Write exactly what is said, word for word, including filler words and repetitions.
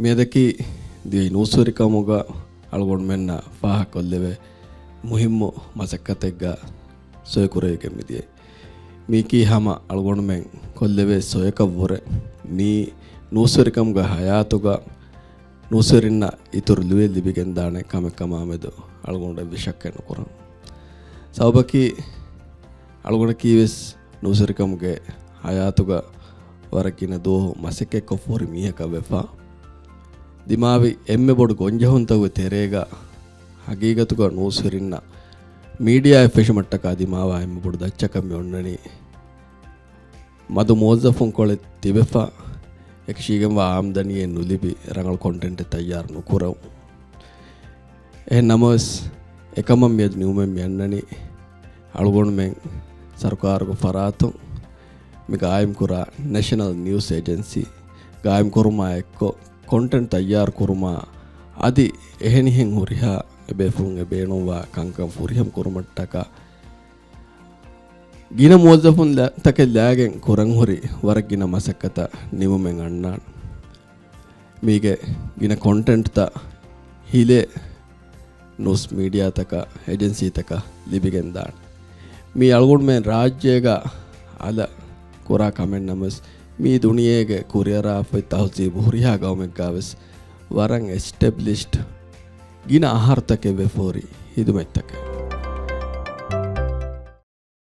މިއަދަކީ ދިވެހި ނޫސްވެރިކަމުގަ އަޅުގަނޑުމެންނަށް ފާހަގަކޮށްލެވޭ މުހިއްމު މަސައްކަތެއްގަ ސޮއިކުރެވިގެން މިދިޔައީ. މީކީ ހަމަ އަޅުގަނޑުމެން ކޮށްލެވޭ ސޮޔަކަށްވުރެ، މީ ނޫސްވެރިކަމުގެ ހަޔާތުގަ ނޫސްވެރިންނަށް އިތުރު ލުޔެއް ލިބިގެންދާނެ ކަމެއް ކަމާމެދު އަޅުގަނޑު އެއްވެސް ޝައްކެއް ނުކުރަން. ސަބަބަކީ އަޅުގަނޑަކީވެސް ނޫސްވެރިކަމުގެ ހަޔާތުގަ ވަރަށް ގިނަ ދުވަހު މަސައްކަތްކޮށްފަ ހުރި މީހަކަށް ވެފަ. ދިމާވި އެންމެ ބޮޑު ގޮންޖެހުންތަކުގެ ތެރޭގަ ހަގީގަތުގަ ނޫސްވެރިންނަށް މީޑިއާއެއް ފެށުމަށްޓަކާ ދިމާވާ އެންމެ ބޮޑު ދައްޗަކަށް މި އޮންނަނީ. މަދު މުވައްޒަފުންކޮޅެއް ތިބެފަ، އެކަށީގެންވާ އާމްދަނީއެއް ނުލިބި، ރަނގަޅު ކޮންޓެންޓެއް ތައްޔާރު ނުކުރަން. އެހެން ނަމަވެސް، އެކަމަށް މިއަދު ނިމުމެއް މިއަންނަނީ، އަޅުގަނޑުމެން ސަރުކާރުގެ ފަރާތުން މި ގާއިމްކުރާ ނެޝަނަލް ނިއުސް އޭޖެންސީ ގާއިމްކުރުމާ އެއްކޮށް، ކޮންޓެންޓް ތައްޔާރު ކުރުމާ، އަދި އެހެނިހެން ހުރިހާ އެބޭފުޅުންގެ ބޭނުންވާ ކަންކަން ފުރިހަމަ ކުރުމަށްޓަކާ، ގިނަ މުވައްޒަފުން ލަ-، ތަކެއް ލައިގެން ކުރަން ހުރި ވަރަށް ގިނަ މަސައްކަތަށް ނިމުމެއް އަންނާނެ. މީގެ ގިނަ ކޮންޓެންޓްތައް ހިލޭ ނޫސް މީޑިއާތަކަށް، އޭޖެންސީތަކަށް ލިބިގެންދާނެ. މީ އަޅުގަނޑުމެން ރާއްޖޭގަ އަލަށް ކުރާ ކަމެއް ނަމަވެސް، މީ ދުނިޔޭގެ ކުރިއަރާފައި ތަހުޒީބު ހުރިހާ ގައުމެއްގަވެސް ވަރަށް އެސްޓެބްލިޝްޑް ގިނަ އަހަރުތަކެއް ވެފަ ހުރި ހިދުމަތްތަކެއް.